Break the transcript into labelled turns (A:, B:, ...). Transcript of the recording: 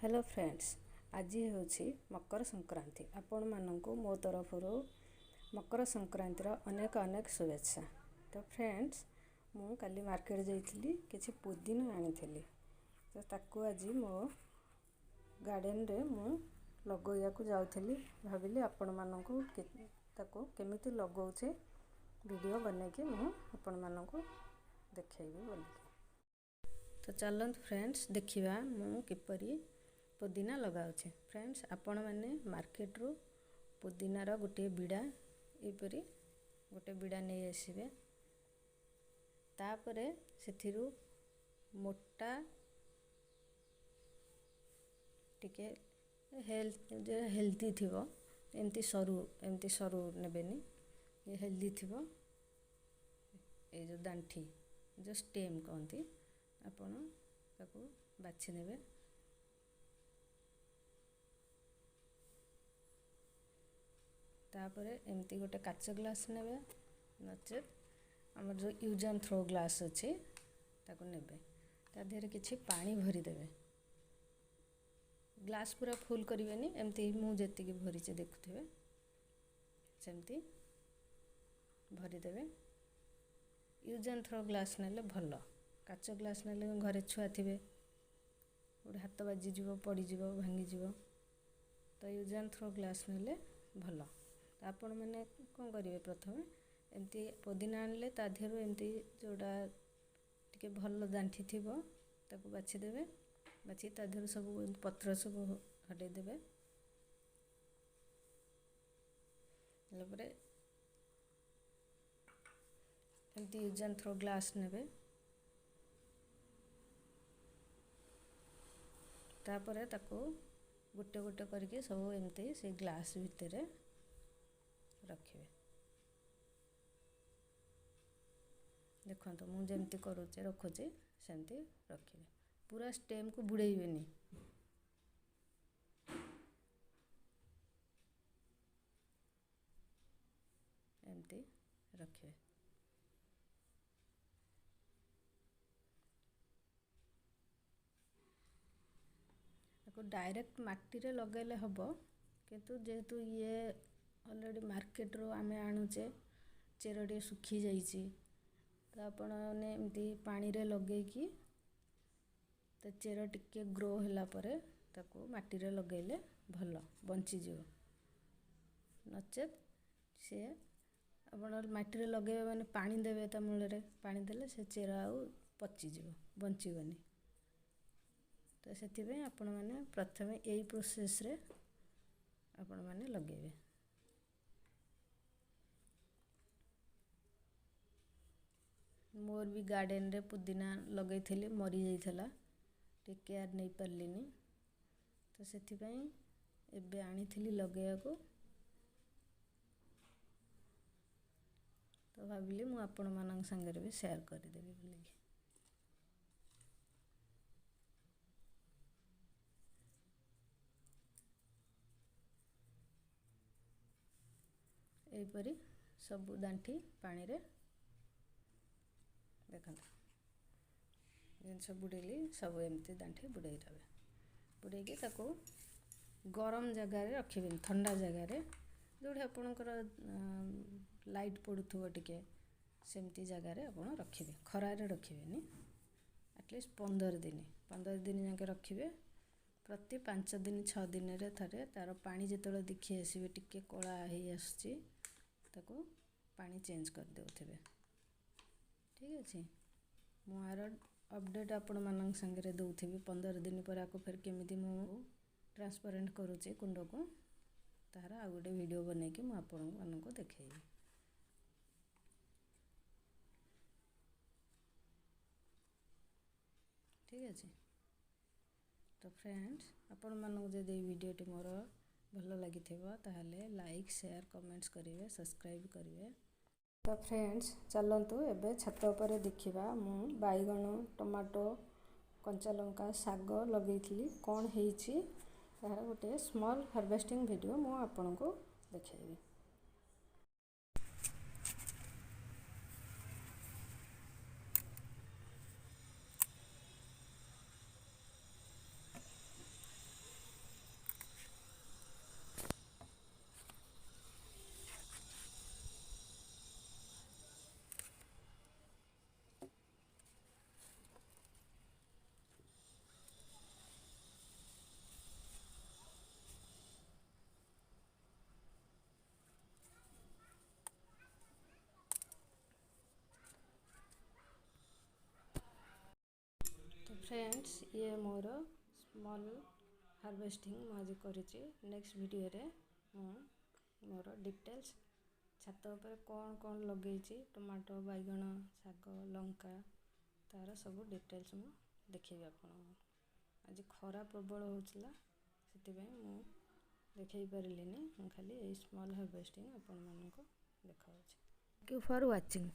A: Hello friends, ଆଜି ହେଉଛି ମକର ସଂକ୍ରାନ୍ତି। ଆପଣମାନଙ୍କୁ ମୋ ତରଫରୁ ମକର ସଂକ୍ରାନ୍ତିର ଅନେକ ଅନେକ ଶୁଭେଚ୍ଛା। ତ ଫ୍ରେଣ୍ଡସ୍, ମୁଁ କାଲି ମାର୍କେଟ ଯାଇଥିଲି, କିଛି ପୁଦିନା ଆଣିଥିଲି। ତ ତାକୁ ଆଜି ମୋ ଗାର୍ଡ଼େନରେ ମୁଁ ଲଗାଇବାକୁ ଯାଉଥିଲି। ଭାବିଲି ଆପଣମାନଙ୍କୁ ତାକୁ କେମିତି ଲଗାଉଛି ଭିଡ଼ିଓ ବନେଇକି ମୁଁ ଆପଣମାନଙ୍କୁ ଦେଖେଇବି ବୋଲିକି। ତ ଚାଲନ୍ତୁ ଫ୍ରେଣ୍ଡସ୍, ଦେଖିବା ମୁଁ କିପରି ପୁଦିନା ଲଗାଉଛି। ଫ୍ରେଣ୍ଡସ୍, ଆପଣମାନେ ମାର୍କେଟରୁ ପୁଦିନାର ଗୋଟିଏ ବିଡ଼ା, ଏହିପରି ଗୋଟେ ବିଡ଼ା ନେଇ ଆସିବେ। ତାପରେ ସେଥିରୁ ମୋଟା ଟିକେ ହେଲ୍ଥ ହେଲ୍ଦି ଥିବ, ଏମିତି ସରୁ ନେବେନି, ହେଲ୍ଦି ଥିବ। ଏଇ ଯେଉଁ ଦାଣ୍ଠି, ଯେଉଁ ଷ୍ଟେମ୍ କହନ୍ତି, ଆପଣ ତାକୁ ବାଛି ନେବେ। ତାପରେ ଏମିତି ଗୋଟେ କାଚ ଗ୍ଲାସ୍ ନେବେ, ନଚେତ୍ ଆମର ଯେଉଁ ୟୁଜ୍ ଆଣ୍ଡ ଥ୍ରୋ ଗ୍ଲାସ୍ ଅଛି ତାକୁ ନେବେ। ତା ଦେହରେ କିଛି ପାଣି ଭରିଦେବେ। ଗ୍ଲାସ୍ ପୁରା ଫୁଲ୍ କରିବେନି, ଏମିତି ମୁଁ ଯେତିକି ଭରିଛି ଦେଖୁଥିବେ, ସେମିତି ଭରିଦେବେ। ୟୁଜ୍ ଆଣ୍ଡ ଥ୍ରୋ ଗ୍ଲାସ୍ ନେଲେ ଭଲ। କାଚ ଗ୍ଲାସ୍ ନେଲେ ଘରେ ଛୁଆ ଥିବେ, ଗୋଟେ ହାତ ବାଜିଯିବ, ପଡ଼ିଯିବ, ଭାଙ୍ଗିଯିବ। ତ ୟୁଜ୍ ଆଣ୍ଡ ଥ୍ରୋ ଗ୍ଲାସ୍ ନେଲେ ଭଲ। ତ ଆପଣମାନେ କ'ଣ କରିବେ? ପ୍ରଥମେ ଏମିତି ପୋଦିନା ଆଣିଲେ ତା ଦେହରୁ ଏମିତି ଯେଉଁଟା ଟିକେ ଭଲ ଦାଣ୍ଠି ଥିବ ତାକୁ ବାଛିଦେବେ। ବାଛି ତା ଦେହରୁ ସବୁ ପତ୍ର ସବୁ ହଟେଇ ଦେବେ। ହେଲା ପରେ ଏମିତି ୟୁଜ୍ ଆଣ୍ଡ ଥ୍ରୋ ଗ୍ଲାସ୍ ନେବେ। ତାପରେ ତାକୁ ଗୋଟେ ଗୋଟେ କରିକି ସବୁ ଏମିତି ସେଇ ଗ୍ଲାସ୍ ଭିତରେ ରଖିବେ। ଦେଖନ୍ତୁ, ମୁଁ ଯେମିତି କରୁଛି, ରଖୁଛି, ସେମିତି ରଖିବେ। ପୁରା ଷ୍ଟେମ୍କୁ ବୁଡ଼େଇବେନି। ଏମିତି ରଖିବେ। ତାକୁ ଡାଇରେକ୍ଟ ମାଟିରେ ଲଗାଇଲେ ହେବ, କିନ୍ତୁ ଯେହେତୁ ଇଏ ଅଲରେଡ଼ି ମାର୍କେଟରୁ ଆମେ ଆଣୁଛେ, ଚେର ଟିକେ ଶୁଖିଯାଇଛି, ତ ଆପଣମାନେ ଏମିତି ପାଣିରେ ଲଗେଇକି ତା ଚେର ଟିକେ ଗ୍ରୋ ହେଲା ପରେ ତାକୁ ମାଟିରେ ଲଗେଇଲେ ଭଲ ବଞ୍ଚିଯିବ। ନଚେତ୍ ସିଏ ଆପଣ ମାଟିରେ ଲଗେଇବେ ମାନେ ପାଣି ଦେବେ, ତା ମୂଳରେ ପାଣି ଦେଲେ ସେ ଚେର ଆଉ ପଚିଯିବ, ବଞ୍ଚିବନି। ତ ସେଥିପାଇଁ ଆପଣମାନେ ପ୍ରଥମେ ଏଇ ପ୍ରୋସେସ୍ରେ ଆପଣମାନେ ଲଗେଇବେ। ମୋର ବି ଗାର୍ଡ଼େନରେ ପୁଦିନା ଲଗେଇଥିଲି, ମରିଯାଇଥିଲା, ଟିକେ କେୟାର ନେଇପାରିଲିନି। ତ ସେଥିପାଇଁ ଏବେ ଆଣିଥିଲି ଲଗେଇବାକୁ। ତ ଭାବିଲି ମୁଁ ଆପଣମାନଙ୍କ ସାଙ୍ଗରେ ବି ସେୟାର କରିଦେବି ବୋଲିକି। ଏହିପରି ସବୁ ଦାଣ୍ଠି ପାଣିରେ, ଦେଖନ୍ତୁ, ଜିନିଷ ବୁଡ଼େଇଲି, ସବୁ ଏମିତି ଦାଣ୍ଠି ବୁଡ଼େଇ ଦେବେ। ବୁଡ଼େଇକି ତାକୁ ଗରମ ଜାଗାରେ ରଖିବେନି, ଥଣ୍ଡା ଜାଗାରେ, ଯେଉଁଠି ଆପଣଙ୍କର ଲାଇଟ୍ ପଡ଼ୁଥିବ ଟିକେ, ସେମିତି ଜାଗାରେ ଆପଣ ରଖିବେ। ଖରାରେ ରଖିବେନି। ଆଟଲିଷ୍ଟ 15 ଦିନ, 15 ଦିନ ଯାକେ ରଖିବେ। ପ୍ରତି 5 ଦିନ 6 ଦିନରେ ଥରେ ତା'ର ପାଣି ଯେତେବେଳେ ଦେଖି ଆସିବେ ଟିକେ କଳା ହେଇ ଆସୁଛି, ତାକୁ ପାଣି ଚେଞ୍ଜ କରିଦେଉଥିବେ। ଠିକ୍ ଅଛି, ମୁଁ ଆର ଅପଡ଼େଟ୍ ଆପଣମାନଙ୍କ ସାଙ୍ଗରେ ଦେଉଥିବି। 15 ଦିନ ପରେ ଆକୁ ଫେର କେମିତି ମୁଁ ଟ୍ରାନ୍ସପାରେଣ୍ଟ କରୁଛି କୁଣ୍ଡକୁ, ତାହାର ଆଉ ଗୋଟେ ଭିଡ଼ିଓ ବନେଇକି ମୁଁ ଆପଣମାନଙ୍କୁ ଦେଖେଇବି। ଠିକ୍ ଅଛି। ତ ଫ୍ରେଣ୍ଡସ୍, ଆପଣମାନଙ୍କୁ ଯଦି ଏଇ ଭିଡ଼ିଓଟି ମୋର ଭଲ ଲାଗିଥିବ, ତାହେଲେ ଲାଇକ୍, ସେୟାର, କମେଣ୍ଟସ୍ କରିବେ, ସବସ୍କ୍ରାଇବ୍ କରିବେ। ତ ଫ୍ରେଣ୍ଡସ୍, ଚାଲନ୍ତୁ ଏବେ ଛାତ ଉପରେ ଦେଖିବା, ମୁଁ ବାଇଗଣ, ଟମାଟୋ, କଞ୍ଚା ଲଙ୍କା, ଶାଗ ଲଗେଇଥିଲି, କ'ଣ ହେଇଛି, ତାହାର ଗୋଟିଏ ସ୍ମଲ୍ ହାରଭେଷ୍ଟିଂ ଭିଡ଼ିଓ ମୁଁ ଆପଣଙ୍କୁ ଦେଖାଇବି। ଫ୍ରେଣ୍ଡସ୍, ଇଏ ମୋର ସ୍ମଲ୍ ହାରଭେଷ୍ଟିଂ ମୁଁ ଆଜି କରିଛି। ନେକ୍ସଟ ଭିଡ଼ିଓରେ ମୁଁ ମୋର ଡିଟେଲ୍ସ, ଛାତ ଉପରେ କ'ଣ କ'ଣ ଲଗେଇଛି, ଟମାଟୋ, ବାଇଗଣ, ଶାଗ, ଲଙ୍କା, ତା'ର ସବୁ ଡିଟେଲ୍ସ ମୁଁ ଦେଖେଇବି ଆପଣଙ୍କୁ। ଆଜି ଖରା ପ୍ରବଳ ହେଉଥିଲା, ସେଥିପାଇଁ ମୁଁ ଦେଖେଇ ପାରିଲିନି। ମୁଁ ଖାଲି ଏଇ ସ୍ମଲ୍ ହାରଭେଷ୍ଟିଂ ଆପଣମାନଙ୍କୁ ଦେଖାଉଛି। Thank you for watching.